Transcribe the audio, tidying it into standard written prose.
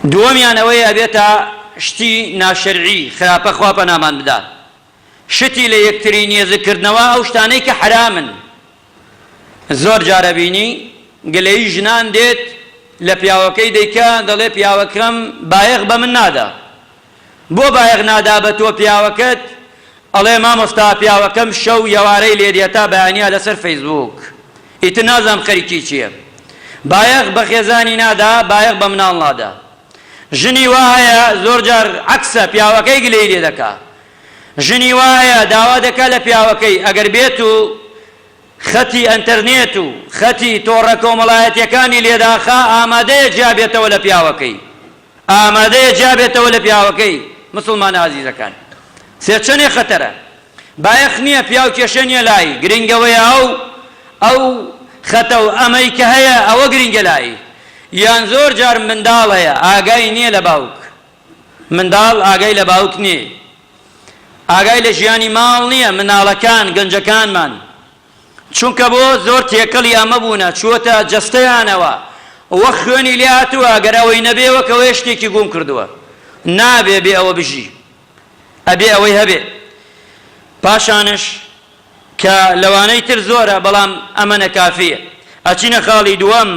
دووەمیان ئەوەیە ئەبێتە شتی ناشەرعی خراپە خوا پەنامان بدا شتی لە یەکتری نێزک کردنەوە ئەو شتانەی کە حەرامن زۆر جار ئەبینی گلەیی ژنان دێت لە پیاوەکەی دەیکا دەڵێ پیاوەکەم بایەخ بە من نادا بۆ بایەخ نادا بە تۆ پیاوەکەت ئەڵێ مامۆستا پیاوەکەم شەو یەوارەی لێ دێ تا بەیانیا لەسەر فەیسبووک ئیتر نازانم خەریکی چییە بایەخ بە خێزانی نادا بایەخ بە مناڵ نادا ژنی وا هەیە زۆر جار عەکسە پیاوەکەی گلەی لێ دەکا ژنی وا هەیە داوا دەکا لە پیاوەکەی ئەگەر بێت و خەتی ئەنتەرنێت و خەتی تۆڕە کۆمەڵایەتیەکانی لێداخا ئامادەیە جیا بێتەوە لە پیاوەکەی ئامادەیە جیا بێتەوە لە پیاوەکەی مسوڵمانە ئازیزەکان سێ چەنێ خەتەرە بایەخ نییە پیاو کێشە نییە لای گرنگەوەیە ئەو ئەو خەتە و ئەمەی کە هەیە ئەوە گرنگە لای یان زۆر جار منداڵ هەیە ئاگای نییە لە باوک منداڵ ئاگای لە باوک نییە ئاگای لە ژیانی ماڵ نییە مناڵەکان گەنجەکانمان چونکە بۆ زۆر تێکەڵی ئەمە بوونە چووەتە جەستەیانەوە وەک خوێنی لێ هاتووە گەر ئەوەی نەبێ وەک ئەوەیە شتێکی گوم کردووە نابێ بێ ئەوە بژی ئەبێ ئەوەی هەبێ پاشانش کە لەوانەی تر زۆرە بەڵام ئەمە نەکافیە ئەچینە خاڵی دووەم.